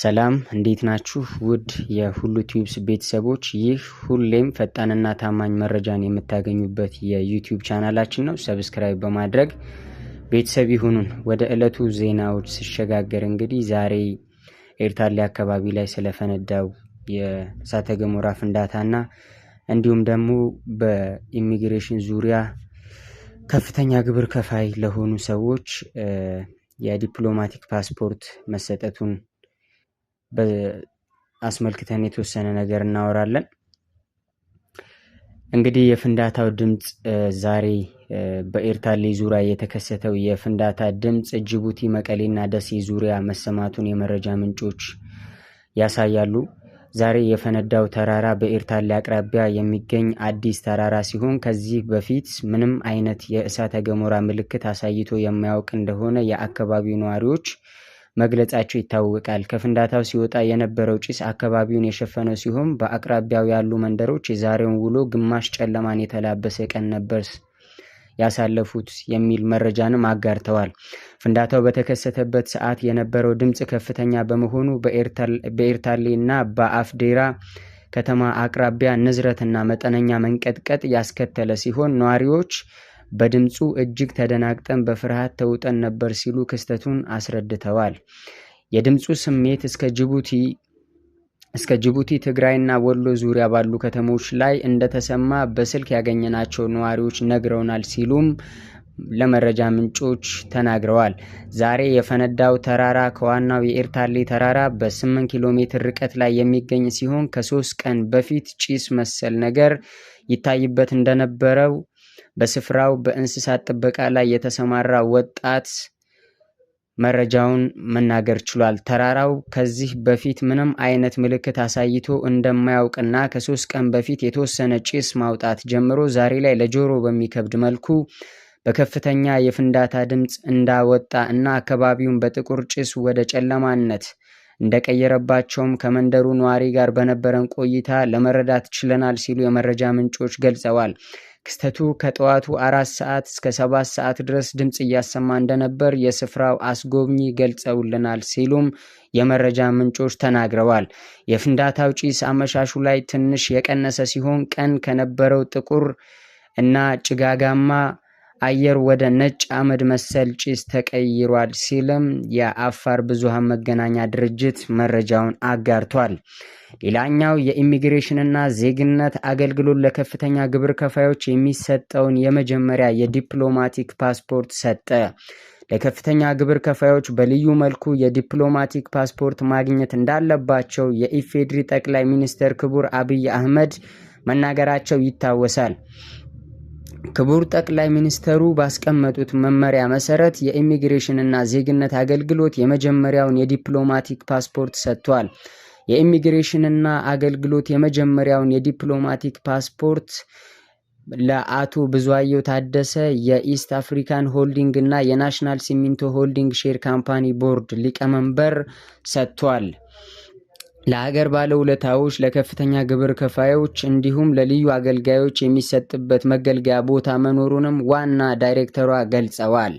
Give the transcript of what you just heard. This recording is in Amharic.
ሰላም፣ እንዴት ናችሁ? ውድ የሁሉ ቲዩብስ ቤተሰቦች፣ ይህ ሁሌም ፈጣንና ታማኝ መረጃን የምታገኙበት የ YouTube ቻናላችን ነው። Subscribe በማድረግ ቤተሰብ ይሁኑን። ወደ ዕለቱ ዜናዎች ስሸጋገር እንግዲህ ዛሬ ኤርታሌ አካባቢ ላይ ስለፈነዳው የእሳተ ገሞራ ፍንዳታና እንዲሁም ደግሞ በኢሚግሬሽን ዙሪያ ከፍተኛ ግብር ከፋይ ለሆኑ ሰዎች የዲፕሎማቲክ ፓስፖርት መሰጠቱን አስመልክተን የተወሰነ ነገር እናወራለን። እንግዲህ የፍንዳታው ድምፅ፣ ዛሬ በኤርታሌ ዙሪያ የተከሰተው የፍንዳታ ድምፅ ጅቡቲ፣ መቀሌና ደሴ ዙሪያ መሰማቱን የመረጃ ምንጮች ያሳያሉ። ዛሬ የፈነዳው ተራራ በኤርታሌ አቅራቢያ የሚገኝ አዲስ ተራራ ሲሆን ከዚህ በፊት ምንም አይነት የእሳተ ገሞራ ምልክት አሳይቶ የማያውቅ እንደሆነ የአካባቢው ነዋሪዎች መግለጻቸው ይታወቃል። ከፍንዳታው ሲወጣ የነበረው ጭስ አካባቢውን የሸፈነው ሲሆን በአቅራቢያው ያሉ መንደሮች የዛሬውን ውሎ ግማሽ ጨለማን የተላበሰ ቀን ነበር ያሳለፉት የሚል መረጃንም አጋርተዋል። ፍንዳታው በተከሰተበት ሰዓት የነበረው ድምፅ ከፍተኛ በመሆኑ በኤርታሌ እና በአፍዴራ ከተማ አቅራቢያ ንዝረትና መጠነኛ መንቀጥቀጥ ያስከተለ ሲሆን ነዋሪዎች በድምፁ እጅግ ተደናግጠን በፍርሃት ተውጠን ነበር ሲሉ ክስተቱን አስረድተዋል። የድምፁ ስሜት እስከ ጅቡቲ፣ ትግራይና ወሎ ዙሪያ ባሉ ከተሞች ላይ እንደተሰማ በስልክ ያገኘናቸው ነዋሪዎች ነግረውናል ሲሉም ለመረጃ ምንጮች ተናግረዋል። ዛሬ የፈነዳው ተራራ ከዋናው የኤርታሌ ተራራ በ8 ኪሎ ሜትር ርቀት ላይ የሚገኝ ሲሆን ከ3 ቀን በፊት ጭስ መሰል ነገር ይታይበት እንደነበረው በስፍራው በእንስሳት ጥበቃ ላይ የተሰማራ ወጣት መረጃውን መናገር ችሏል። ተራራው ከዚህ በፊት ምንም አይነት ምልክት አሳይቶ እንደማያውቅና ከ3 ቀን በፊት የተወሰነ ጭስ ማውጣት ጀምሮ ዛሬ ላይ ለጆሮ በሚከብድ መልኩ በከፍተኛ የፍንዳታ ድምፅ እንዳወጣ እና አካባቢውን በጥቁር ጭስ ወደ ጨለማነት እንደቀየረባቸውም ከመንደሩ ነዋሪ ጋር በነበረን ቆይታ ለመረዳት ችለናል ሲሉ የመረጃ ምንጮች ገልጸዋል። ክስተቱ ከጠዋቱ 4 ሰዓት እስከ 7 ሰዓት ድረስ ድምፅ እያሰማ እንደነበር የስፍራው አስጎብኚ ገልጸውልናል ሲሉም የመረጃ ምንጮች ተናግረዋል። የፍንዳታው ጭስ አመሻሹ ላይ ትንሽ የቀነሰ ሲሆን ቀን ከነበረው ጥቁር እና ጭጋጋማ አየር ወደ ነጭ አመድ መሰል ጭስ ተቀይሯል ሲልም የአፋር ብዙሃን መገናኛ ድርጅት መረጃውን አጋርቷል። ሌላኛው የኢሚግሬሽንና ዜግነት አገልግሎት ለከፍተኛ ግብር ከፋዮች የሚሰጠውን የመጀመሪያ የዲፕሎማቲክ ፓስፖርት ሰጠ። ለከፍተኛ ግብር ከፋዮች በልዩ መልኩ የዲፕሎማቲክ ፓስፖርት ማግኘት እንዳለባቸው የኢፌዴሪ ጠቅላይ ሚኒስትር ክቡር አብይ አህመድ መናገራቸው ይታወሳል። ክቡር ጠቅላይ ሚኒስተሩ ባስቀመጡት መመሪያ መሰረት የኢሚግሬሽንና ዜግነት አገልግሎት የመጀመሪያውን የዲፕሎማቲክ ፓስፖርት ሰጥቷል። የኢሚግሬሽንና አገልግሎት የመጀመሪያውን የዲፕሎማቲክ ፓስፖርት ለአቶ ብዙአየሁ ታደሰ የ East African Holding እና የ National ሲሚንቶ Holding Share Company ቦርድ ሊቀመንበር ሰጥቷል። ለሀገር ባለውለታዎች፣ ለከፍተኛ ግብር ከፋዮች እንዲሁም ለልዩ አገልጋዮች የሚሰጥበት መገልገያ ቦታ መኖሩንም ዋና ዳይሬክተሯ ገልጸዋል።